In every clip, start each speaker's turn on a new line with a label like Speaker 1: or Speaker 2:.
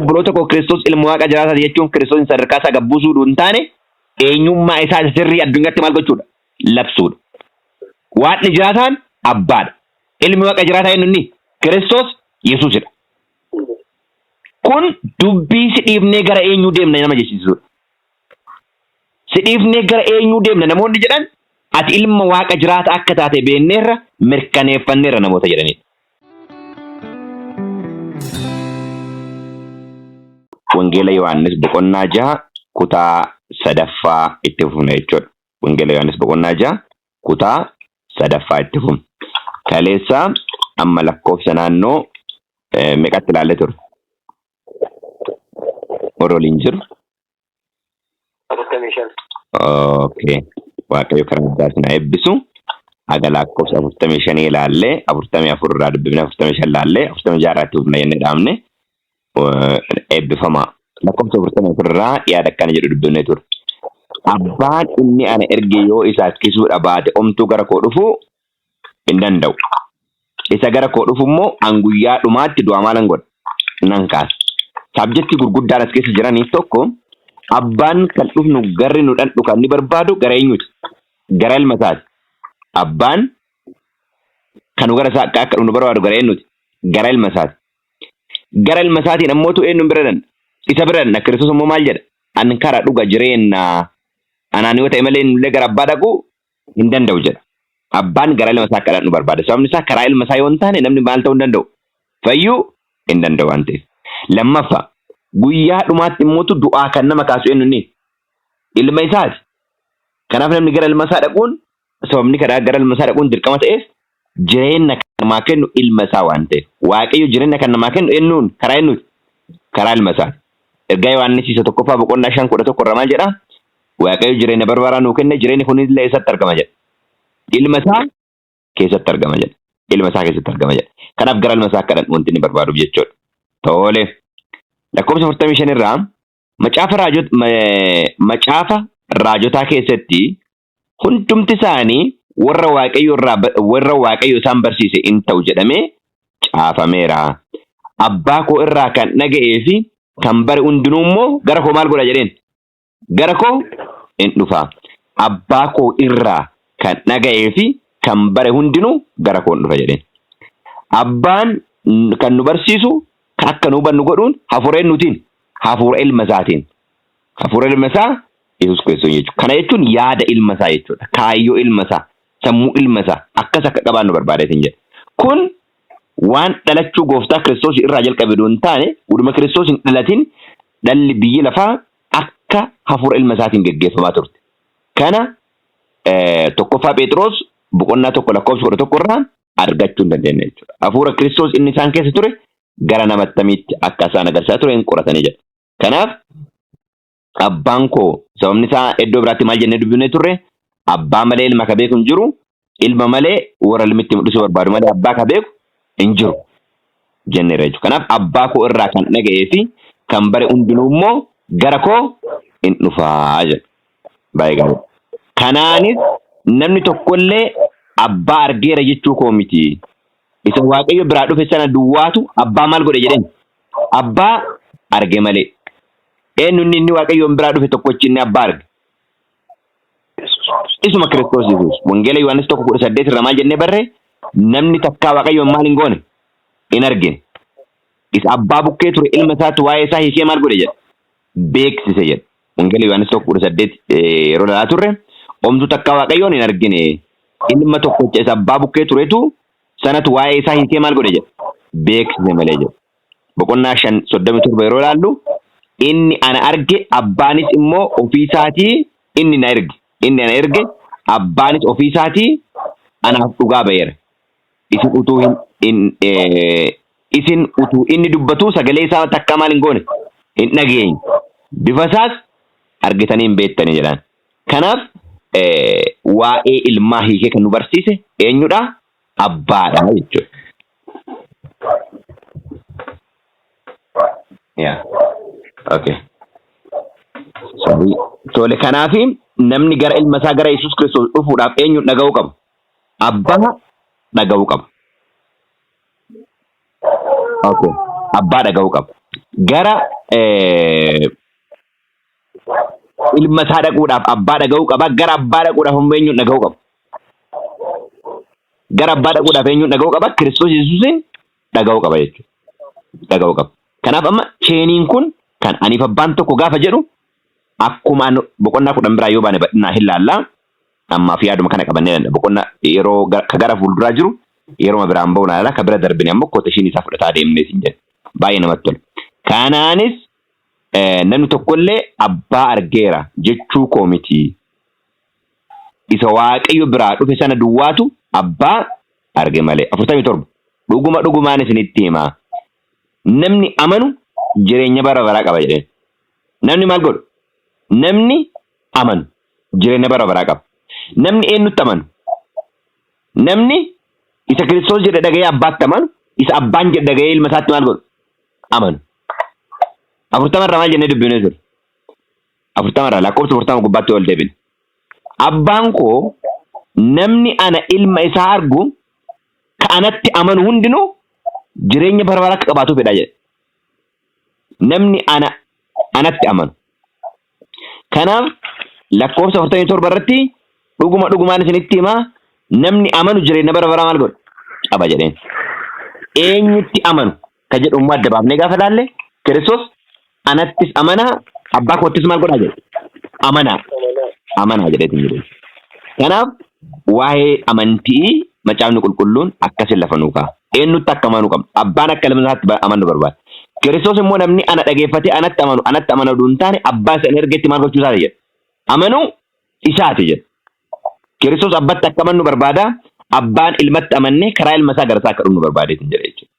Speaker 1: Obboloota koo, Kiristoos ilma Waaqa jiraataati jechuun Kiristoos sadarkaa isaa gad buusuu hin taane, eenyummaa isaa isa sirrii addunyaatti maal gochuudha? Labsuudha. Waaqni jiraataan abbaadha. Ilmi Waaqa jiraataa eenyu inni? Kiristoos Yesuusidha. Kun dubbii si dhiifnee gara eenyuu deemna nama jechisiisudha. Si dhiifnee gara eenyuu deemna namoonni jedhan, ati ilma Waaqa jiraata akka taate beekneerra, mirkaneeffanneerra namoota jedhanidha. Wangeela Yohaannis boqonnaa 6 kutaa sadaffaa itti fufna jechuudha. Wangeela Yohaannis boqonnaa 6 kutaa sadaffaa itti fufna. Kaleessa amma lakkoofsa naannoo meeqatti ilaallee turre? Warra waliin jiru.
Speaker 2: 45.
Speaker 1: Okay. Waaqayyo karaa addaa isin haa eebbisu. Haga lakkoofsa 45 ilaallee, 44 irraa dubbifne, 45 ilaallee, 46 irraa itti fufna jennee dhaabne, eebbifamaa. Lakkoofsa 44 irraa yaada akkana jedhu dubbifnee ture. Abbaan inni ana erge yoo isa harkisuudha baate omtuu gara koo dhufuu hin danda'u. Isa gara koo dhufu immoo an guyyaa dhumaatti du'aa maalan godha? Nan kaasa. Saabjektii gurguddaan as keessa jiranii tokko, abbaan kan dhufnu garri nu dhandhu kan inni barbaadu gara eenyuti? Gara ilma isaati. Abbaan kan nu gara isaa akka dhufnu barbaadu gara eenyuti? Gara ilma isaati. Gara ilma isaatiin ammootu eenyuun bira dhandha? Isa bira dhandha. Kiristoos immoo maal jedha? An kara, dhuga, jireenya, anaan yoo ta'e malee eenyullee gara abbaa dhaquu hin danda'u jedha. Abbaan gara ilma isaa akka dhaqnu barbaada. Sababni isaa karaa ilma isaa yoo hin taane namni maal ta'uu hin danda'u? Fayyuu hin danda'u waan ta'eef. Lammaffaa, guyyaa dhumaatti immootu du'aa kan nama kaasu eenyu inni? Ilma isaati. Kanaaf namni gara ilma isaa dhaquun, sababni karaa gara ilma isaa dhaquun dirqama ta'eef, jireenya kan namaa kennu ilma isaa waan ta'eef. Waaqayyo jireenya kan namaa kennu eenyuun, karaa eenyuti? Karaa ilma isaati. Ergaa Yohaannis isa tokkoffaa boqonnaa 5:11 irraa maal jedhaa? Waaqayyo jireenya bara baraa nuu kenne, jireenyi kunillee eessatti argama jedha? Ilma isaa keessatti argama jedha. Ilma isaa keessatti argama jedha. Kanaaf gara ilma isaa akka dhaqnu wanti inni barbaaduuf jechuudha. Tole. Lakkoofsa 45 irraa macaafa raajotaa keessatti hundumti isaanii warra Waaqayyo irraa warra Waaqayyo isaan barsiise in ta'u jedhamee caafameera. Abbaa koo irraa kan dhaga'ee fi kan bare hundinuu immoo gara koo maal godha jedheen? Gara koo in dhufa. Abbaa koo irraa kan dhaga'ee fi kan bare hundinuu gara koo in dhufa jedheen. Abbaan kan nu barsiisu, kan akka nu hubannu godhuun hafuura eenyuutiin? Hafuura ilma isaatiin. Hafuura ilma isaa Yesuus Kiristoos jechuudha. Kana jechuun yaada ilma isaa jechuudha. Kaayyoo ilma isaa, sammuu ilma isaa akkas akka qabaannu barbaadeetiin jedha. Kun waan dhalachuu gooftaa Kiristoos irraa jalqabe odoo hin taane, uduma Kiristoos hin dhalatin dhalli biyyi lafaa akka hafuura ilma isaatiin geggeeffamaa turte. Kana tokkoffaa Phexros boqonnaa 1 lakkoofsa 11 irraa argachuu hin dandeenya jechuudha. Hafuura Kiristoos inni isaan keessa ture gara nama attamiitti akka isaan agarsiisaa ture hin qoratanii jedha. Kanaaf abbaan koo, sababni isaa iddoo biraatti maal jennee dubbifnee turre? Abbaa malee ilma ka beeku hin jiru, ilma malee warra ilmitti mul'isuu barbaadu malee abbaa ka beeku hin jiru jenneerra jechuudha. Kanaaf abbaa koo irraa kan dhaga'ee fi kan bare hundinuu immoo gara koo in dhufaa jedha. Baay'ee gaarii. Kanaanis namni tokkollee abbaa argeera jechuu koo miti. Isa Waaqayyo biraa dhufe sana duwwaatu abbaa maal godhe jedheen? Abbaa arge malee. Eenyu inni inni Waaqayyoon biraa dhufe tokkochi inni abbaa arge? Isuma Kiristoos Yesuus. Wangeela Yohaannis 1:18 irraa maal jennee barree? Namni takkaa Waaqayyoon maal hin goone? Hin argine. Isa abbaa bukkee ture ilma isaatu waa'ee isaa hiikee maal godhe jedha? Beeksise jedha. Wangeela Yohaannis 1:18 yeroo ilaalaa turre, omtuu takkaa Waaqayyoon hin argine. Ilma tokkocha isa abbaa bukkee turetu sanatu waa'ee isaa hiikee maal godhe jedha? Beeksise malee jedha. Boqonnaa 5:37 yeroo ilaallu, inni ana arge abbaanis immoo ofii isaatii inni na erge. Inni ana erge abbaanis ofii isaatii anaaf dhugaa ba'eera. Isin utuu hin, hin isin utuu inni dubbatu sagalee isaa takkaa maal hin goone? Hin dhageenye. Bifa isaas argitanii hin beektanii jedhaan. Kanaaf waa'ee ilmaa hiikee kan nu barsiise eenyudha? Abbaadha jechuudha. Yeah. Okay. Sorry. Tole, kanaafi namni gara ilma isaa, gara Yesuus Kiristoos dhufuudhaaf eenyuun dhaga'uu qaba? Abbaa dhaga'uu qaba. Okay. Abbaa dhaga'uu qaba. Gara ilma isaa dhaquudhaaf abbaa dhaga'uu qaba. Gara abbaa dhaquudhaaf immoo eenyuun dhaga'uu qaba? Gara abbaa dhaquudhaaf eenyuun dhaga'uu qaba? Kiristoos Yesuusiin dhaga'uu qaba jechuudha. Dhaga'uu qaba. Kanaaf amma cheeniin kun kan aniif abbaan tokko gaafa jedhu akkuma an boqonnaa 10 biraa yoo baane bal'inaan hin laallaa. Ammaaf yaaduma kana qabannee danda'a. Boqonnaa yeroo ka gara fuulduraa jiru yeroo biraan ba'u laala ka bira darbine ammoo quotation isaa fudhataa deemnee siin jedhe. Baay'ee namatti tola. Kanaanis namni tokkollee abbaa argeera jechuu koo miti. Isa Waaqayyo biraa dhufe sana duwwaatu abbaa arge malee. 47. Dhuguma dhugumaan isinitti hima. Namni amanu jireenya bara baraa qaba jedheen. Namni maal godhu? Namni amanu jireenya bara baraa qaba. Namni eenyutti amanu? Namni isa Kiristoos jedhe dhaga'ee abbaatti amanu, isa abbaan jedhe dhaga'ee ilma isaatti maal godhu? Amanu. 40 irraa maal jennee dubbifnee ture? 40 irraa lakkoofsa 40 gubbaatti ol deebine. Abbaan koo namni ana ilma isaa argu ka anatti amanu hundinuu jireenya bara baraa akka qabaatu fedha jedhe. Namni ana anatti amanu. Kanaaf lakkoofsa 47 irratti dhuguma dhugumaan isinitti himaa namni amanu jireenya bara baraa maal godha? Qaba jedheen. Eenyutti amanu ka jedhu immoo adda baafnee gaafa laalle Kiristoos anattis amanaa abbaa koottis maal godhaa jedhe? Amanaa. Amanaa jedheetiin jedhe. Kanaaf waa'ee amantii macaafni qulqulluun akkasin lafa nuu kaa'a. Eenyutti akka amanuu qabna? Abbaan akka ilma isaatti amanu barbaada. Kiristoos immoo namni ana dhageeffatee anatti amanu anatti amanu oduu hin taane abbaa isa ergetti maal gochuu isaati jedha. Amanuu isaati jedha. Kiristoos abbatti akka amannu barbaada. Abbaan ilmatti amannee karaa ilma isaa gara isaa akka dhufnu barbaadeetiin jedha jechuudha.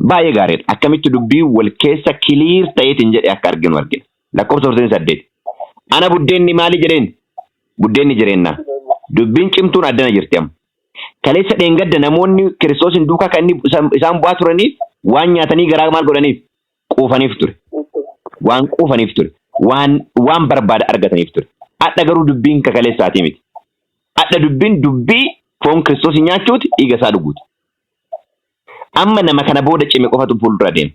Speaker 1: Baay'ee gaariidha. Akkamitti dubbii wal keessa clear ta'eetiin jedhe akka arginu argina. Lakkoofsa 48. Ana buddeenni maali jedheen? Buddeenni jireenyaa. Dubbiin cimtuun addana jirti amma. Kaleessa dheengadda namoonni Kiristoosin duukaa kan inni isaan bu'aa turaniif waan nyaatanii garaa maal godhaniif? Quufaniif ture. Waan quufaniif ture. Waan barbaada argataniif ture. Adha garuu dubbiin kakaleessaatii miti. Adha dubbiin dubbii foon Kiristoosii nyaachuuti dhiiga isaa dhuguuti. Amma nama kana booda cime qofatu fuuldura deema.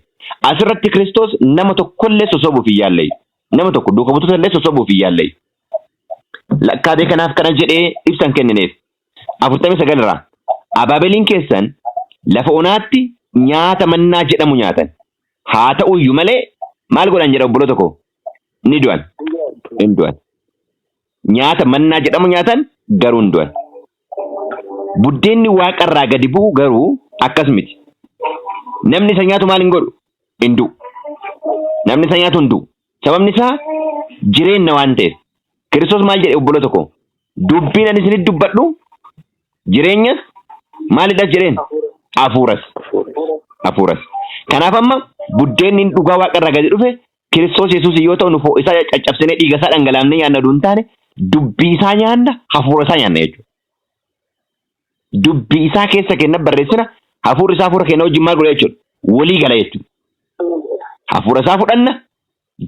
Speaker 1: Asirratti Kiristoos nama tokkollee sosobuuf hin yaalleeyyu. Nama tokko duuka buutota illee sosobuuf hin yaalleeyyu. Lakkaabee kanaaf kana jedhee ibsan kennineef. 49 irraa abaabiliin keessan lafa onaatti nyaata mannaa jedhamu nyaatan. Haa ta'uyyuu malee maal godhan jedha obboloota koo? Ni du'an. Hin du'an. Nyaata mannaa jedhamu nyaatan garuu hin du'an. Buddeenni waaqarraa gadi bu'u garuu akkas miti. Namni isa nyaatu maal hin godhu? Hin du'u. Namni isa nyaatu hin du'u. Sababni isaa jireenya waan ta'eef. Kiristoos maal jedhe obboloota koo? Dubbiin ani isinitti dubbadhu jireenyas maalidhas jedheen? Hafuuras. Hafuuras. Kanaaf amma buddeenni inni dhugaa waaqarraa gadi dhufe Kiristoos Yesuus yoo ta'u nu foon isaa caccabsinee dhiiga isaa dhangalaafnee nyaanna oduu hin taane dubbii isaa nyaanna hafuura isaa nyaanna jechuudha. Dubbii isaa keessa kenna barreessina hafuurri isaa hafuura keenya wajjin maal godha jechuudha. Walii gala jechuudha. Hafuura isaa fudhanna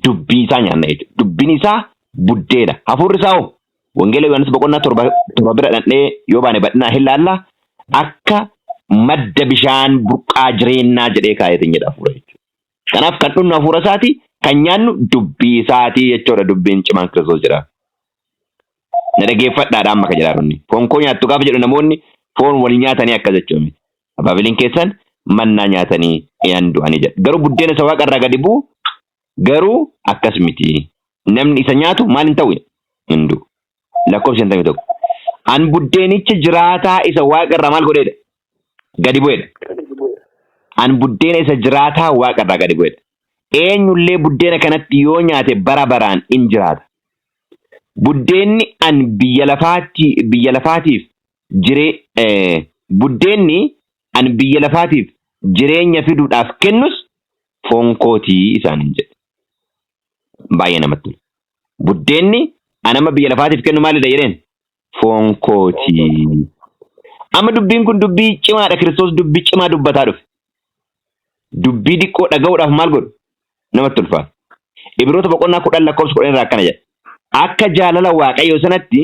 Speaker 1: dubbii isaa nyaanna jechuudha. Dubbiin isaa buddeena. Hafuurri isaa hoo Wangeela Yohaannis boqonnaa 7 bira dhandhee yoo baane bal'inaan hin laalla akka madda bishaan burqaa jireenyaa jedhee kaayetiin jedha hafuura jechuudha. Kanaaf kan dhugnu hafuura isaati, kan nyaannu dubbii isaati jechuudha dubbiin cimaan Kiristoos jedha. Na dhageeffadhaadha amma kan jedhaa runni. Foon koo nyaattu gaafa jedhu namoonni foon wal nyaatanii akkas jechuudha miti. Abaabiliin keessan mannaa nyaatanii hin du'anii jedha. Garuu buddeena isa waaqa irraa gadi bu'u garuu akkas miti. Namni isa nyaatu maal hin ta'u? Hin du'u. Lakkoofsa 51. An buddeenicha jiraataa isa waaqa irraa maal godheedha? Gadi bu'eedha. An buddeena isa jiraataa waaqa irraa gadi bu'eedha. Eenyullee buddeena kanatti yoo nyaate bara baraan in jiraata. Buddeenni an biyya lafaatti biyya lafaatiif jiree buddeenni an biyya lafaatiif jireenya fiduudhaaf kennus foon kootii isaaniin jedhe. Baay'ee namatti tola. Buddeenni an amma biyya lafaatiif kennu maalidha jedheen? Foon kootii. Amma dubbiin kun dubbii cimaadha. Kiristoos dubbii cimaa dubbataa dhufe. Dubbii diqqoo dhaga'uudhaaf maal godhu? Namatti ulfaata. Ibroota boqonnaa 10 lakkoofsa 10 irraa akkana jedha. Akka jaalala Waaqayyoo sanatti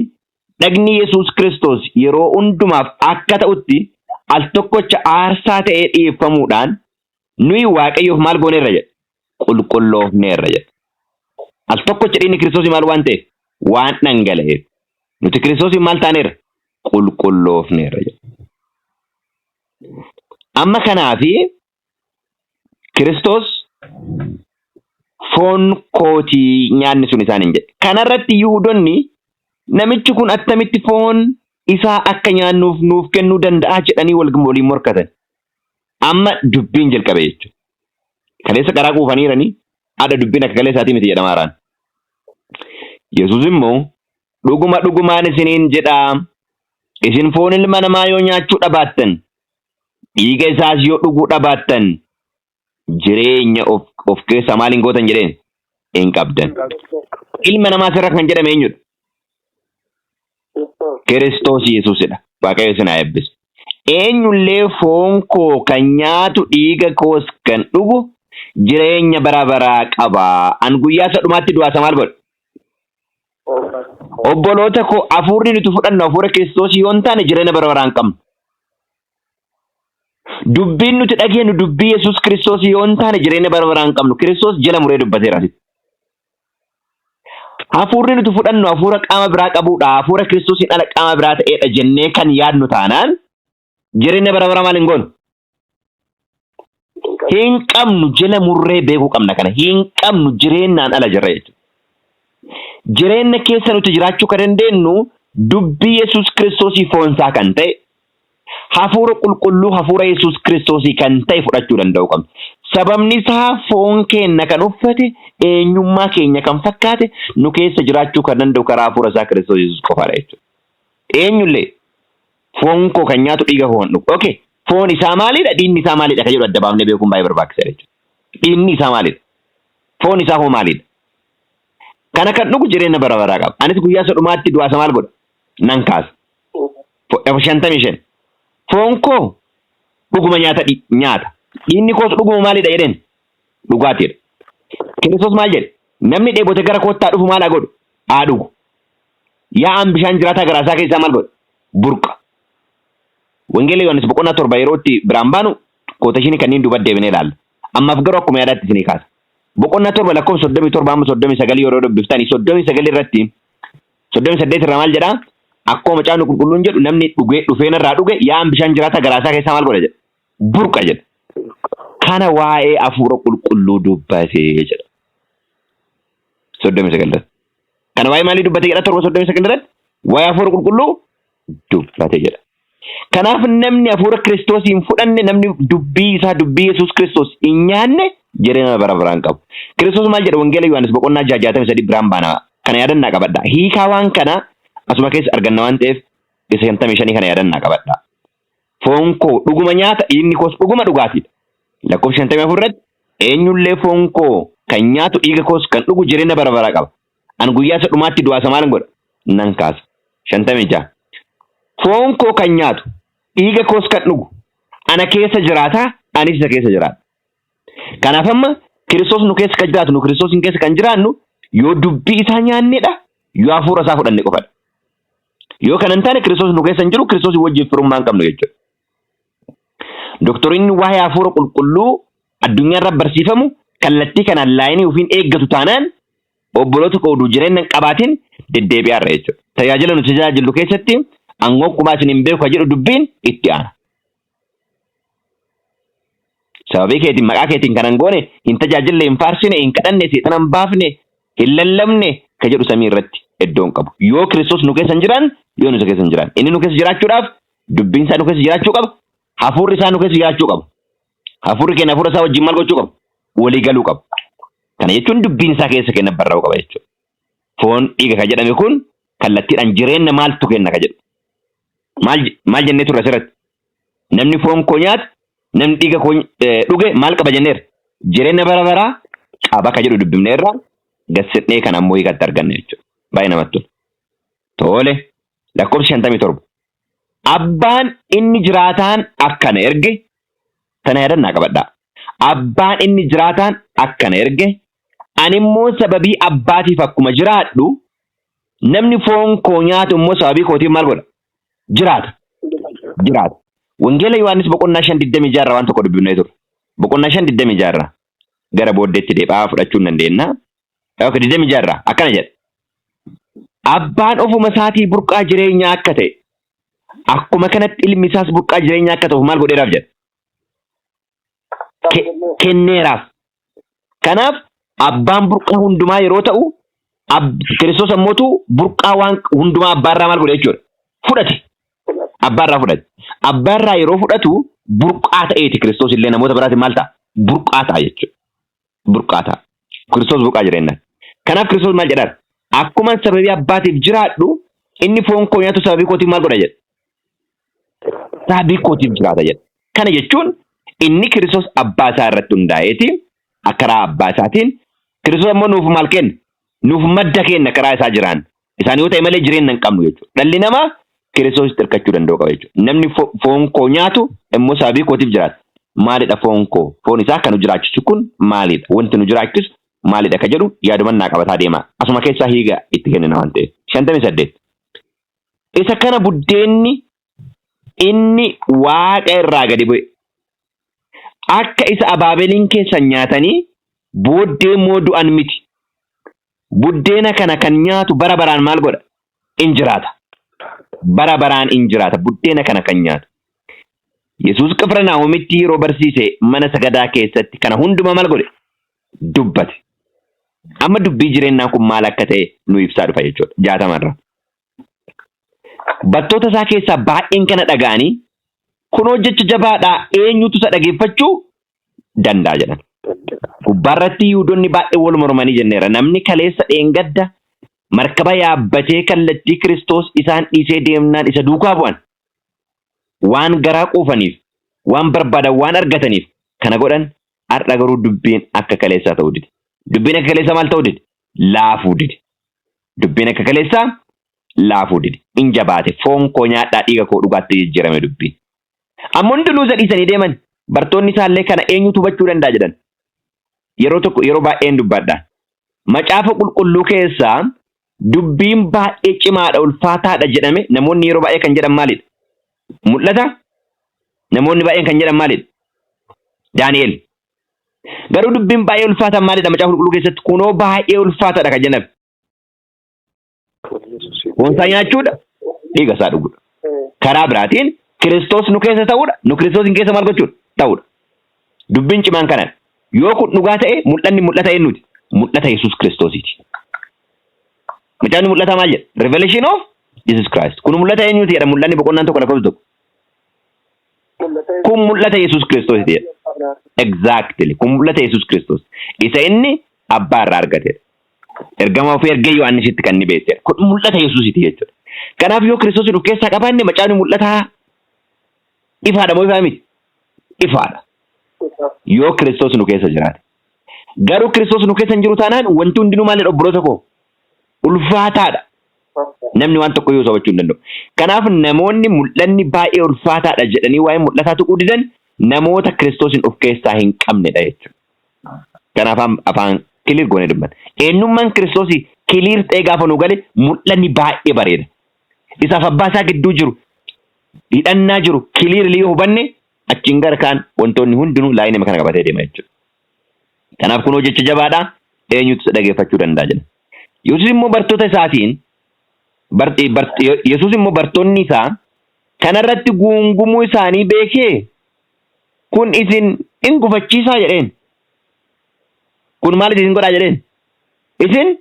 Speaker 1: dhagni Yesuus Kiristoos yeroo hundumaaf akka ta'utti al tokkocha aarsaa ta'ee dhiyeeffamuudhaan nuyi Waaqayyoof maal gooneerra jedha. Qulqulloofneerra jedha. Al tokkocha dhiigni Kiristoosii maal waan ta'eef? Waan dhangala'eef. Nuti Kiristoosiin maal taaneerra? Qulqulloofneerra jedha. Amma kanaafi Kiristoos foon kootii nyaanni sun isaan hin jedhe. Kanarratti Yihuudonni namichi kun attamitti foon isaa akka nyaannuuf nuuf kennuu danda'a jedhanii waliin morkatan. Amma dubbiin jalqabe jechuudha. Kaleessa qaraa quufaniiranii adha dubbiin akka kaleessaatii miti jedhama haaraan. Yesuus immoo dhuguma dhugumaan isiniin jedhaa isin foon ilma namaa yoo nyaachuu dhabaattan dhiiga isaas yoo dhuguu dhabaattan jireenya of keessaa maal hin gootan jedheen hin qabdan. Ilma namaa asirra kan jedhame eenyudha? Kiristoos Yesuusidha. Waaqayyo isin haa eebbisu. Eenyullee foon koo kan nyaatu dhiiga koos kan dhugu jireenya bara baraa qaba. An guyyaa isa dhumaatti du'aa isa maal godha? Obboloota koo hafuurri nuti fudhannu hafuura Kiristoos yoo hin taane jireenya bara baraa hin qabnu. Dubbiin nuti dhageenyu dubbii Yesuus Kiristoos yoo hin taane jireenya bara baraa hin qabnu. Kiristoos jala muree dubbateera asitti. Hafuurri nuti fudhannu hafuura qaama biraa qabuudha. Hafuura Kiristoosiin ala qaama biraa ta'eedha jennee kan yaadnu taanaan jireenya bara baraa maal hin goonu? Hin qabnu jala murree beekuu qabna kana. Hin qabnu jireenyaan ala jirra jechuudha. Jireenya keessa nuti jiraachuu kan dandeenyu dubbii Yesuus Kiristoosii foonsaa kan ta'e Hafuura qulqulluu hafuura Yesuus Kiristoosii kan ta'e fudhachuu danda'uu qabna. Sababni isaa foon keenya kan uffate eenyummaa keenya kan fakkaate nu keessa jiraachuu kan danda'u karaa hafuura isaa Kiristoos Yesuus qofaadha jechuudha. Eenyullee foon koo kan nyaatu dhiiga koo kan dhugu. Okay. Foon isaa maalidha? Dhiigni isaa maalidha? Kan jedhu adda baafnee beekuun baay'ee barbaachisaadha jechuudha. Dhiigni isaa maalidha? Foon isaa hoo maalidha? Kana kan dhugu jireenya bara baraa qaba. Anis guyyaa isa dhumaatti du'aa isa maal godha? Nan kaasa. 55. Foon koo dhuguma nyaata nyaata. Dhiigni koos dhuguma maalidha jedheen? Dhugaatiidha. Kiristoos maal jedhe? Namni dheebote gara koottaa dhufu maal haa godhu? Haa dhugu. Yaa'aan bishaan jiraataa garaa isaa keessaa maal godha? Burqa. Wangeela Yohaannis boqonnaa 7 yeroo itti biraan baanu kootashinii kanneen duuba deebinee ilaalla. Ammaaf garuu akkuma yaadaatti isinii kaasa. Boqonnaa 7 lakkoofsa 37 hamma 39 yeroo dubbiftanii 39 irratti 38 irraa maal jedhaa? Akkuma macaafni qulqulluun jedhu namni dhugee dhufee narraa dhuge yaa'aan bishaan jiraataa garaa isaa keessaa maal godha jedha? Burqa jedha. Kana waa'ee hafuura qulqulluu dubbate jedha. 39 irratti. Kana waa'ee maalii dubbate jedha 7 39 irratti? Waa'ee hafuura qulqulluu dubbate jedha. Kanaaf namni hafuura Kiristoos hin fudhanne namni dubbii isaa dubbii Yesuus Kiristoos hin nyaanne jireenya bara baraan qabu. Kiristoos maal jedha Wangeela Yohaannis boqonnaa 6 63 biraan baana. Kana yaadannaa qabadha. Hiikaa waan kana asuma keessa arganna waan ta'eef isa 55 kana yaadannaa qabadha. Foon koo dhuguma nyaata dhiigni koos dhuguma dhugaatiidha. Lakkoofsa 54 irratti eenyullee foon koo kan nyaatu dhiiga koos kan dhugu jireenya bara baraa qaba. An guyyaa isa dhumaatti du'aa isa maalan godha? Nan kaasa. 56. Foon koo kan nyaatu, dhiiga koos kan dhugu, ana keessa jiraata, anis isa keessa jiraadha. Kanaaf amma Kiristoos nu keessa kan jiraatu, nu Kiristoosiin keessa kan jiraannu yoo dubbii isaa nyaannedha, yoo hafuura isaa fudhanne qofadha. Yoo kana hin taane Kiristoos nu keessa hin jiru, Kiristoos wajjin firummaa hin qabnu jechuudha. Doktoriin waa'ee hafuura qulqulluu addunyaa irra barsiifamu kallattii kanaan laayinii ofiin eeggatu taanaan obboloota koo oduu jireenya hin qabaatin deddeebi'aarra jechuudha. Tajaajila nuti tajaajillu keessatti angoo kumaa isin hin beeku kan jedhu dubbiin itti aana. Sababii keetiin maqaa keetiin kan hin goone hin tajaajille, hin faarsine, hin kadhanne, seexana hin baafne, hin lallabne kan jedhu samii irratti iddoo hin qabu. Yoo Kiristoos nu keessa hin jiraan, yoo nu isa keessa hin jiraan. Inni nu keessa jiraachuudhaaf dubbiin isaa nu keessa jiraachuu qaba. Hafuurri isaa nu keessa jiraachuu qaba. Hafuurri keenya hafuura isaa wajjin maal gochuu qaba? Walii galuu qaba. Kana jechuun dubbiin isaa keessa keenya barraa'uu qaba jechuudha. Foon dhiiga kan jedhame kun kallattiidhaan jireenya maaltu kenna kan jedhu. Maal maal jennee turre asirratti? Namni foon koo nyaate, namni dhiiga koo dhuge maal qaba jenneerra? Jireenya bara baraa qaba kan jedhu dubbifneerra gassidhee kan ammoo hiikatti arganne jechuudha. Baay'ee namatti tola. Tole lakkoofsa 57. Abbaan inni jiraataan akkana erge tana yaadannaa qabadhaa. Abbaan inni jiraataan akkana erge ani immoo sababii abbaatiif akkuma jiraadhu namni foon koo nyaatu immoo sababii kootiif maal godha? Jiraata. Jiraata. Wangeela Yohaannis boqonnaa 5 26 irraa waan tokko dubbifnee turre. Boqonnaa 5 26 irraa. Gara booddeetti deebi'aa fudhachuu hin dandeenya. Ok, 26 irraa akkana jedha. Abbaan ofuma isaatii burqaa jireenyaa akka ta'e akkuma kanatti ilmi isaas burqaa jireenyaa akka ta'uuf maal godheeraaf jedha. Kenneeraaf. Kanaaf abbaan burqaa hundumaa yeroo ta'u Kiristoos ammootu burqaa waan hundumaa abbaarraa maal godhe jechuudha. Fudhate. Abbaarraa fudhate. Abbaarraa yeroo fudhatu burqaa ta'eeti Kiristoos illee namoota biraatiin maal ta'a? Burqaa ta'a jechuudha. Burqaa ta'a. Kiristoos burqaa jireenyaa. Kanaaf Kiristoos maal jedhaa? Akkuma sababii abbaatiif jiraadhu inni foon koo nyaatu sababii kootiif maal godha jedha? Sababii kootiif jiraata jedha. Kana jechuun inni Kiristoos abbaa isaa irratti hundaa'eeti karaa abbaa isaatiin Kiristoos ammoo nuuf maal kenna? Nuuf madda kenna karaa isaa jiraan. Isaan yoo ta'e malee jireenya hin qabnu jechuudha. Dhalli namaa Kiristoositti hirkachuu danda'u qaba jechuudha. Namni foon koo nyaatu immoo sababii kootiif jiraata. Maalidha foon koo? Foon isaa kan nu jiraachisu kun maalidha? Wanti nu jiraachisu maalidha ka jedhu yaadumannaa qabataa deema. Asuma keessaa hiiga itti kennina waan ta'eef. 58. Isa kana buddeenni inni waaqa irraa gadi bu'e. Akka isa abaabeliin keessan nyaatanii booddee immoo du'an miti. Buddeena kana kan nyaatu bara baraan maal godha? In jiraata. Bara baraan in jiraata. Buddeena kana kan nyaatu. Yesuus Qifirnaahomitti yeroo barsiise mana sagadaa keessatti kana hundumaa maal godhe? Dubbate. Amma dubbii jireenyaa kun maal akka ta'e nu ibsaa dhufa jechuudha. 60rra. Bartoota isaa keessaa baay'een kana dhaga'anii kunoo jecha jabaadhaa eenyutu isa dhageeffachuu danda'a jedhan. Gubbaarratti Yihudoonni baay'ee wal mormanii jenneera. Namni kaleessa dheengadda markaba yaabbatee kallattii Kiristoos isaan dhiisee deemnaan isa duukaa bu'an. Waan garaa quufaniif, waan barbaadan waan argataniif kana godhan har'a garuu dubbiin akka kaleessaa ta'uu dide. Dubbiin akka kaleessaa maal ta'uu dide? Laafuu dide. Dubbiin akka kaleessaa laafuu dide. In jabaate. Foon koo nyaadhaa dhiiga koo dhugaatti jijjiirame dubbiin. Amma hundinuu isa dhiisanii deeman. Bartoonni isaallee kana eenyutu hubachuu danda'a jedhan. Yeroo tokko yeroo baay'een dubbadha. Macaafa qulqulluu keessaa dubbiin baay'ee cimaadha ulfaataadha jedhame namoonni yeroo baay'ee kan jedhan maalidha? Mul'ata namoonni baay'een kan jedhan maalidha? Daani'el. Garuu dubbiin baay'ee ulfaataan maalidha macaafa qulqulluu keessatti kunoo baay'ee ulfaataadha kan jedhame. Foon isaa nyaachuudha, dhiiga isaa dhuguudha. Karaa biraatiin Kiristoos nu keessa ta'uudha, nu Kiristoos keessa maal gochuudha? Ta'uudha. Dubbiin cimaan kanadha. Yoo kun dhugaa ta'e mul'anni mul'ata eenyuti? Mul'ata Yesuus Kiristoosiiti. Macaafni mul'ataa maal jedha? Revelation of Jesus Christ. Kun mul'ata eenyuti jedha mul'anni boqonnaan 1 lakkoofsa 1. Kun mul'ata Yesuus Kiristoosiiti jedha. Exactly. Kun mul'ata Yesuus Kiristoos. Isa inni abbaa irraa argatedha. Ergama ofii ergee Yohaannisitti kan inni beeksedha. Kun mul'ata Yesuusiiti jechuudha. Kanaaf yoo Kiristoos of keessaa qabaanne macaafni mul'ataa ifaadha moo ifaa miti? Ifaadha. Yoo Kiristoos nu keessa jiraate. Garuu Kiristoos nu keessa hin jiru taanaan wanti hundinuu maalidha obboloota koo? Ulfaataadha. Namni waan tokko iyyuu sobachuu hin danda'u. Kanaaf namoonni mul'anni baay'ee ulfaataadha jedhanii waa'ee mul'ataa tuquu didan namoota Kiristoosin of keessaa hin qabnedha jechuudha. Kanaaf afaan clear goonee dubbanna. Eenyummaan Kiristoosii clear ta'ee gaafa nu gale mul'anni baay'ee bareeda. Isaaf abbaa isaa gidduu jiru hidhannaa jiru clearly yoo hubanne achiin gara kaan wantoonni hundinuu line kana qabatee deema jechuudha. Kanaaf kunoo jecha jabaadha eenyutu isa dhageeffachuu danda'a jedha. Yesuus immoo bartoota isaatiin Yesuus immoo bartoonni isaa kanarratti guungumuu isaanii beekee kun isin in gufachiisaa jedheen. Kun maal isin godhaa jedheen? Isin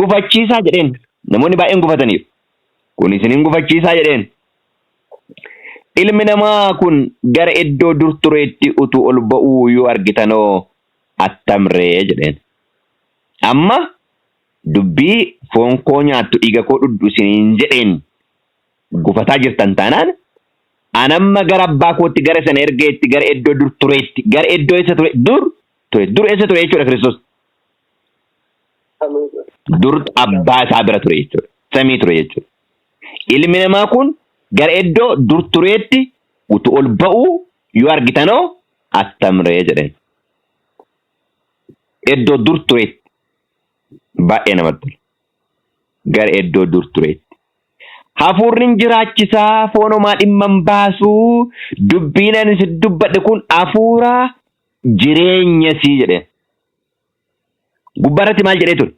Speaker 1: gufachiisaa jedheen. Namoonni baay'een gufataniiru. Kun isin hin gufachiisaa jedheen. Ilmi namaa kun gara iddoo dur tureetti utuu ol ba'uu yoo argitanoo attamree jedheen. Amma dubbii foon koo nyaattu dhiiga koo dhugdu isiniin jedheen gufataa jirtan taanaan anamma gara abbaa kootti gara sana ergeetti gara iddoo dur tureetti gara iddoo eessa ture dur ture dur eessa ture jechuudha Kiristoos. Dur abbaa isaa bira ture jechuudha. Samii ture jechuudha. Ilmi namaa kun gara iddoo dur tureetti utuu ol ba'uu yoo argitanoo attamree jedheen. Iddoo dur tureetti baay'ee namatti tola. Gara iddoo dur tureetti. Hafuurri hin jiraachisaa foon homaa dhimma hin baasuu dubbiin ani si dubbadhe kun hafuura jireenya sii jedheen. Gubbaa irratti maal jedhee ture?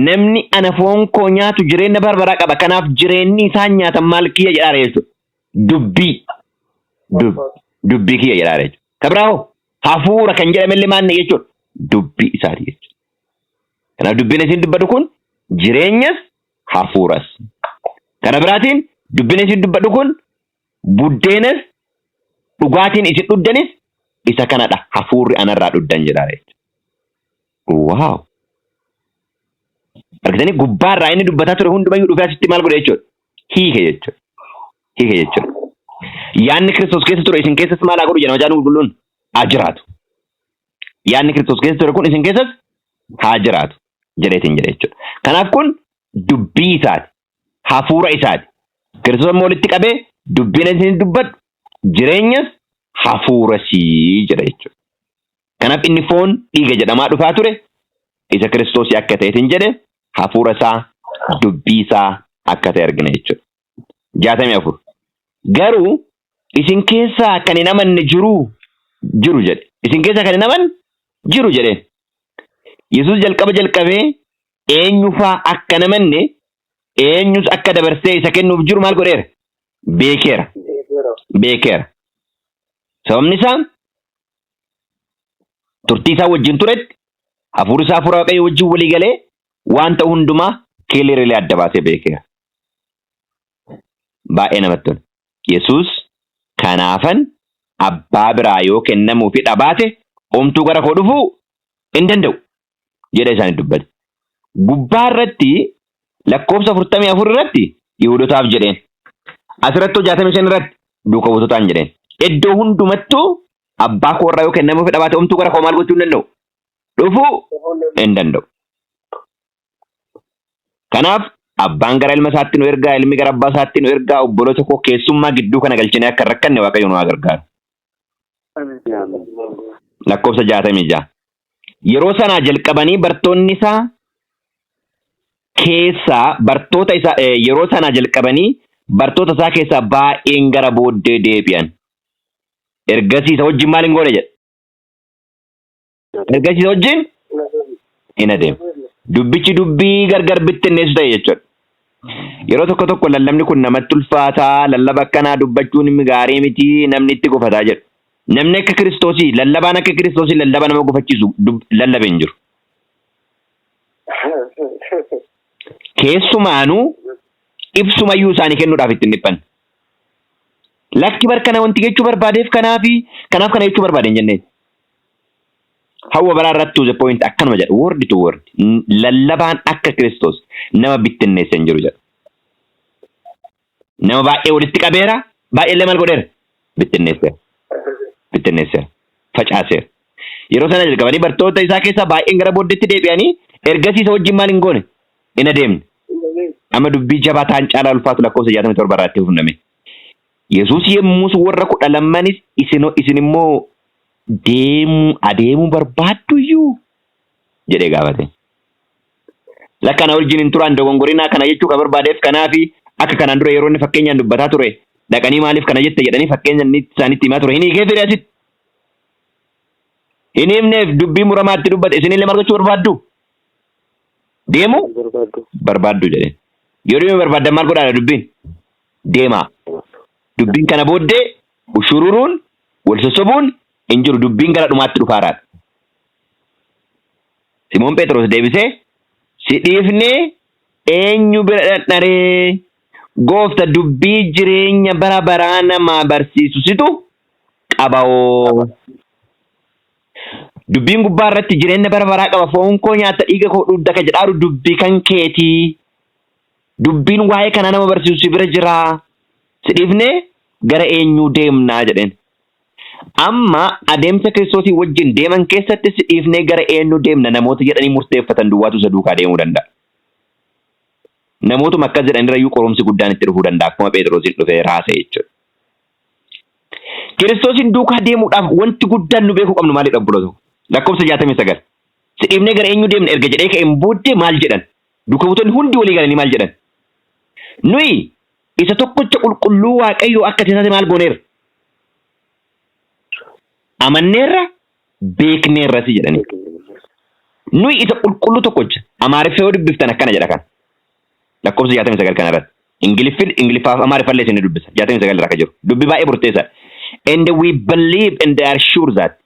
Speaker 1: Namni ana foon koo nyaatu jireenya bara baraa qaba. Kanaaf jireenyi isaan nyaatan maal kiyya jedhaara jechuudha. Dubbii. Dubbii kiyya jedhaara jechuudha. Ka biraa hoo? Hafuura kan jedhamellee maal jechuudha? Dubbii isaati jechuudha. Kanaaf dubbiin isin dubbatu kun jireenyas hafuuras. Kana biraatiin dubbiin isin dubbadhu kun buddeenas dhugaatiin isin dhugdanis isa kanadha hafuurri anarraa dhugdan jedhaa jechuudha. Waaw! Argitanii gubbaarraa inni dubbataa ture hundumayyuu dhufee asitti maal godhe jechuudha? Hiike jechuudha. Hiike jechuudha. Yaanni Kiristoos keessa ture isin keessas maal haa godhu jedha Macaafni Qulqulluun? Haa jiraatu. Yaanni Kiristoos keessa ture kun isin keessas haa jiraatu jedheetiin jedhe jechuudha. Kanaaf kun dubbii isaati. Hafuura isaati. Kiristoos ammoo walitti qabee dubbiin isin dubbadhu jireenyas hafuurasii jedha jechuudha. Kanaaf inni foon dhiiga jedhamaa dhufaa ture isa Kiristoosii akka ta'eetiin jedhe hafuura isaa dubbii isaa akka ta'e argina jechuudha. 64. Garuu isin keessaa kan hin amanne jiru jiru jedhe. Isin keessaa kan hin amanne jiru jedheen. Yesuus jalqaba jalqabee eenyufaa akka hin amanne eenyus akka dabarsee isa kennuuf jiru maal godheera? Beekeera. Beekeera. Sababni isaa turtii isaa wajjin turetti hafuurri isaa hafuura Waaqayyoo wajjin walii galee waan ta'u hundumaa clearly adda baasee beekeera. Baay'ee namatti tola. Yesuus kanaafan abbaa biraa yoo kennamuufi dhabaate homtuu gara koo dhufuu hin danda'u jedhee isaanitti dubbate. Gubbaa irratti lakkoofsa 44 irratti Yihuudotaaf jedheen. Asirratti 65 irratti duuka buutotaan jedheen. Iddoo hundumattuu abbaa koo irraa yoo kennamuufi dhabaate homtuu gara koo maal gochuu hin danda'u? Dhufuu hin danda'u. Kanaaf abbaan gara ilma isaatti nu ergaa, ilmi gara abbaa isaatti nu ergaa, obboloota koo keessummaa gidduu kana galchinee akka hin rakkanne Waaqayyo nu haa gargaaru. Lakkoofsa 66. Yeroo sanaa jalqabanii bartoonni isaa keessaa bartoota isaa yeroo sanaa jalqabanii bartoota isaa keessaa baay'een gara booddee deebi'an. Ergasii isa wajjin maal hin goone jedha. Ergasii isa wajjin hin adeemu. Dubbichi dubbii gargar bittinneessu ta'e jechuudha. Yeroo tokko tokko lallabni kun namatti ulfaataa, lallaba akkanaa dubbachuun gaarii miti, namni itti gufataa jedhu. Namni akka Kiristoosii, lallabaan akka Kiristoosii lallaba nama gufachiisu lallabe hin jiru. Keessumaanuu ibsumayyuu isaanii kennuudhaaf itti hin dhiphanne. Lakki bar kana wanti jechuu barbaadeef kanaafi kanaaf kana jechuu barbaade hin jenneen. Hawwa baraa irratti to the point akkanuma jedha word to word lallabaan akka Kiristoos nama bittinneesse hin jiru jedha. Nama baay'ee walitti qabeera baay'ee illee maal godheera bittinneesseera bittinneesseera facaaseera. Yeroo sana jalqabanii bartoota isaa keessaa baay'een gara booddeetti deebi'anii ergasii isa wajjin maal hin goone hin adeemne. Amma dubbii jabaa ta'an caalaa ulfaatu lakkoofsa 67 irraa itti fufname. Yesuus yemmus warra kudha lammanis isin isin immoo deemuu adeemuu barbaadduyyuu jedhee gaafate. Lakka na wajjin hin turaan dogongorinaa kana jechuu ka barbaadeef kanaafi akka kanaan dura yeroo inni fakkeenyaan dubbataa ture dhaqanii maaliif kana jette jedhanii fakkeenya inni isaanitti himaa ture hin hiikee fide asitti. Hin himneef dubbii muramaatti dubbate isinillee maal gochuu barbaaddu? Deemuu barbaaddu. Barbaaddu jedheen. Yoo deemuu barbaaddan maal godhaadha dubbiin? Deemaa. Dubbiin kana booddee ushururuun wal sossobuun hin jiru dubbiin gara dhumaatti dhufaaraadha. Simoon Phexros deebisee si dhiifnee eenyu bira dhaqnaree? Goofta dubbii jireenya bara baraa namaa barsiisu situ qabawoo. Dubbiin gubbaa irratti jireenya bara baraa qaba foon koo nyaatta dhiiga koo dhugda ka jedhaaru dubbii kan keetii. Dubbiin waa'ee kanaa nama barsiisu si bira jiraa. Si dhiifnee gara eenyuu deemnaa jedheen. Amma adeemsa Kiristoosii wajjin deeman keessatti si dhiifnee gara eenyuu deemna namoota jedhanii murteeffatan duwwaatu isa duukaa deemuu danda'a. Namootuma akkas jedhanirrayyuu qorumsi guddaan itti dhufuu danda'a akkuma Phexrosiin dhufee raase jechuudha. Kiristoosiin duukaa deemuudhaaf wanti guddaan nu beekuu qabnu maalidha obboloota koo? Lakkoofsa 69. Si dhiifnee gara eenyuu deemna erga jedhee ka'een booddee maal jedhan? Duuka buutonni hundi walii galanii maal jedhan? Nuyi isa tokkicha qulqulluu Waaqayyoo akka taate maal gooneerra? Amanneerra, beekneerras jedhanii. Nuyi isa qulqulluu tokkocha. Amaariffa yoo dubbiftan akkana jedha kan. Lakkoofsa 69 kana irratti. Ingiliffin Ingiliffaaf Amaariffallee isin dubbisa. 69 irra akka jiru. Dubbi baay'ee murteessaadha. And we believe and are sure that,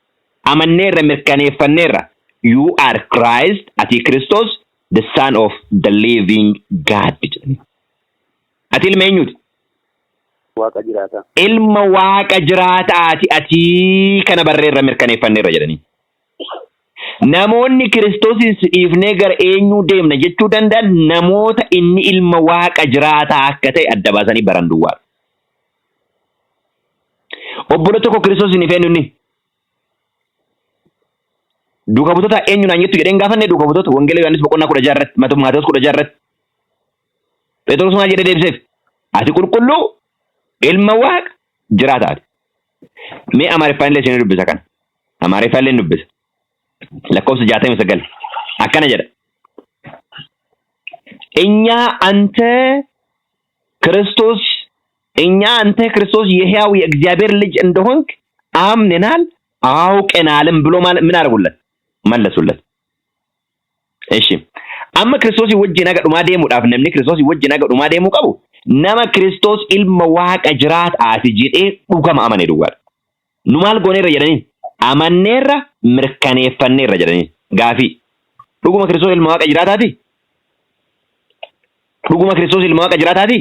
Speaker 1: amanneerra, mirkaneeffanneerra, you are Christ, ati Kiristoos, the son of the living God jedhanii. Ati ilma eenyuuti?
Speaker 2: Waaqa jiraataa.
Speaker 1: Ilma Waaqa jiraataati ati, kana barreerra, mirkaneeffanneerra jedhanii. Namoonni Kiristoosin si dhiifnee gara eenyuu deemna jechuu danda'an namoota inni ilma Waaqa jiraataa akka ta'e adda baasanii baran duwwaadha. Obbolo tokko, Kiristoos hin ifeenyu inni. Duuka buutota eenyu naan jettu jedheen gaafanne duuka buutota Wangeela Yohaannis boqonnaa 16 irratti, Maatewos 16 irratti. Phexros maal jedhee deebiseef? Ati qulqulluu ilma Waaqa jiraataati. Mee Amaariffaan illee isin dubbisa kana. Amaariffaan illee dubbisa. Lakkoofsa 69 akkana jedha. እኛ አንተ ክርስቶስ እኛ አንተ ክርስቶስ የሕያው የእግዚአብሔር ልጅ እንደሆንክ አምነናል አውቀናልም ብሎ ማለት ምን አደረጉለት? መለሱለት። እሺ amma Kiristoosii wajjin haga dhumaa deemuudhaaf, namni Kiristoosii wajjin haga dhumaa deemuu qabu nama Kiristoos ilma Waaqa jiraataati jedhee dhugama amane duwwaadha. Nu maal gooneerra jedhanii? Amanneerra, mirkaneeffanneerra jedhanii. Gaafii. Dhuguma Kiristoos ilma Waaqa jiraataati? Dhuguma Kiristoos ilma Waaqa jiraataati?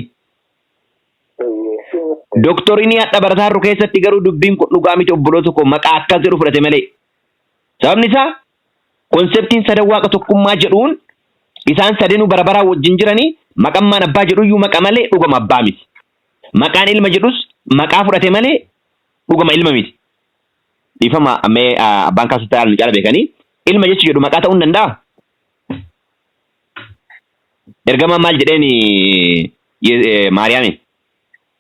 Speaker 1: Doctrine hadha barataarru keessatti garuu dubbiin kun dhugaa miti, obboloota koo, maqaa akkas jedhu fudhate malee. Sababni isaa conceptiin sadan Waaqa tokkummaa jedhuun isaan sadanuu bara baraa wajjin jiranii, maqammaan abbaa jedhuyyuu maqa malee dhugama abbaa miti. Maqaan ilma jedhus maqaa fudhate malee dhugama ilma miti. Dhiifama, mee abbaan kaasuu ta'an caala beekanii, ilma jechi jedhu maqaa ta'uu hin danda'a? Ergamaan maal jedheen Maariyaamiin?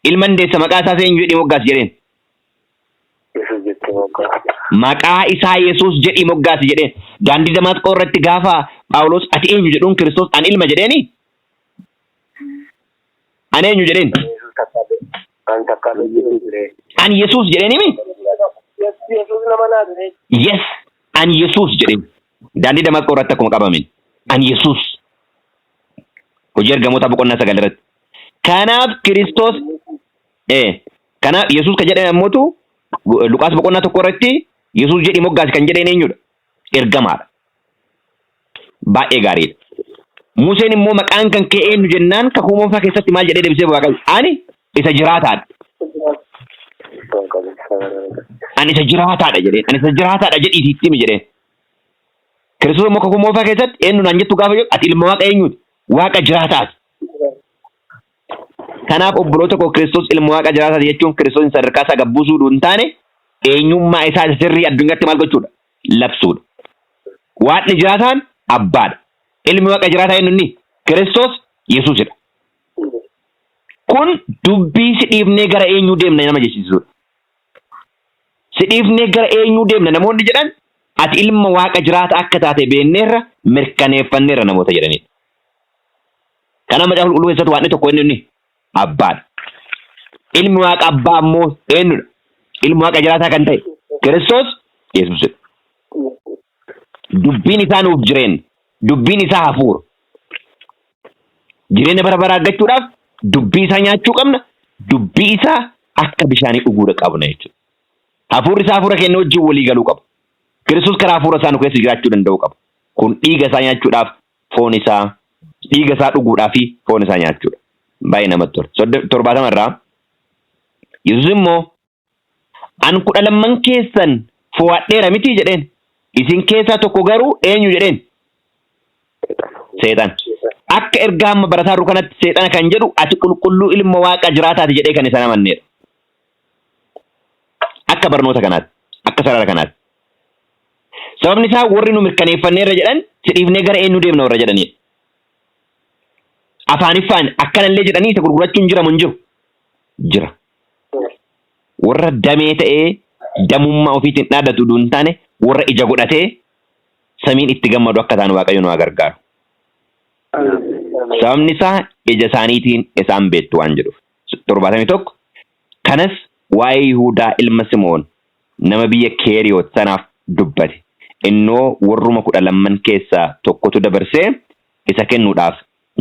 Speaker 1: Ilma deessa, maqaa isaa eenyu jedhii moggaasi jedheen.
Speaker 2: Yesuus jettee moggaasa.
Speaker 1: Maqaa isaa Yesuus jedhii moggaasi jedheen. Daandii Damaasqoo irratti gaafa Phaawulos ati eenyu jedhuun, Kiristoos ani ilma jedheeni? Ani eenyu jedheen?
Speaker 2: Yesuus takkaa kan takkaa beeku ture.
Speaker 1: Ani Yesuus jedheen himi?
Speaker 3: Yesuus nama naa ture.
Speaker 1: Yes, ani Yesuus jedheen. Daandii Damaasqoo irratti akkuma qabameen. Ani Yesuus. Hojii Ergamoota boqonnaa 9 irratti. Kanaaf Kiristoos kanaaf Yesuus kan jedhame ammootu Luqaas boqonnaa 1 irratti Yesuus jedhii moggaasi kan jedheen eenyudha? Ergamaadha. Baay'ee gaariidha. Museen immoo maqaan kan kee eenyu jennaan kakuu moofaa keessatti maal jedhee deebisee Waaqayyo? Ani isa jiraataadha. Ani isa jiraataadha jedheen. Ani isa jiraataadha jedhiitii itti himi jedheen. Kiristoos immoo kakuu moofaa keessatti eenyu naan jettu gaafa jedhu, ati ilma Waaqa eenyuuti? Waaqa jiraataati. Kanaaf obboloota koo, Kiristoos ilma Waaqa jiraataati jechuun Kiristoos sadarkaa isaa gabbuusuu hin taane, eenyummaa isaa isa sirrii addunyaatti maal gochuudha? Labsuudha. Waaqni jiraataan abbaadha. Ilmi Waaqa jiraataa eenyu inni? Kiristoos Yesuusidha. Kun dubbii si dhiifnee gara eenyuu deemna nama jechisiisudha. Si dhiifnee gara eenyuu deemna namoonni jedhan, ati ilma Waaqa jiraata akka taate beenneerra, mirkaneeffanneerra namoota jedhanidha. Kana Macaafa Qulqulluu keessatti waaqni tokko eenyu inni? Abbaadha. Ilmi Waaqa abbaa ammoo eenyudha? Ilmi Waaqa jiraataa kan ta'e Kiristoos Yesuusidha. Dubbiin isaa nuuf jireenya. Dubbiin isaa hafuura. Jireenya bara baraa argachuudhaaf dubbii isaa nyaachuu qabna. Dubbii isaa akka bishaanii dhuguudha qabna jechuudha. Hafuurri isaa hafuura keenya wajjin walii galuu qaba. Kiristoos karaa hafuura isaa nu keessa jiraachuu danda'uu qaba. Kun dhiiga isaa nyaachuudhaaf, foon isaa, dhiiga isaa dhuguudhaa fi foon isaa nyaachuudha. Baay'ee namatti tola. 70 irraa Yesuus immoo, an 12n keessan fo'adheera miti jedheen. Isin keessaa tokko garuu eenyu jedheen? Seexana. Akka ergaa amma barataa jirru kanatti seexana kan jedhu ati qulqulluu ilma Waaqa jiraataati jedhee kan isaan amanneedha. Akka barnoota kanaatti, akka sarara kanaatti. Sababni isaa warri nu mirkaneeffanneerra jedhan, si dhiifnee gara eenyu deemna warra jedhanidha. Afaaniffaan akkanallee jedhanii isa gurgurachuun jira moo hin jiru? Jira. Warra damee ta'ee damummaa ofiitiin dhaadatu utuu hin taane, warra ija godhatee samiin itti gammadu akka ta'an Waaqayyo nu haa gargaaru. Sababni isaa ija isaaniitiin isaan beektu waan jedhuuf. 71 kanas waa'ee Yihuudaa ilma Simoon nama biyya Keeriyoot sanaaf dubbate. Innoo warruma 12n keessaa tokkotu dabarsee isa kennuudhaaf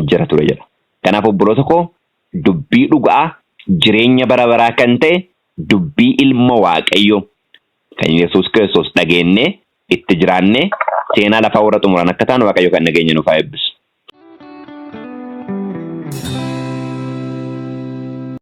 Speaker 1: jira ture jedha. Kanaaf obboloota koo, dubbii dhugaa jireenya bara baraa kan ta'e dubbii ilma Waaqayyoo kan Yesuus Kiristoos dhageennee itti jiraannee seenaa lafaa warra xumuran akka taanu Waaqayyo kan nageenya nuuf haa eebbisu.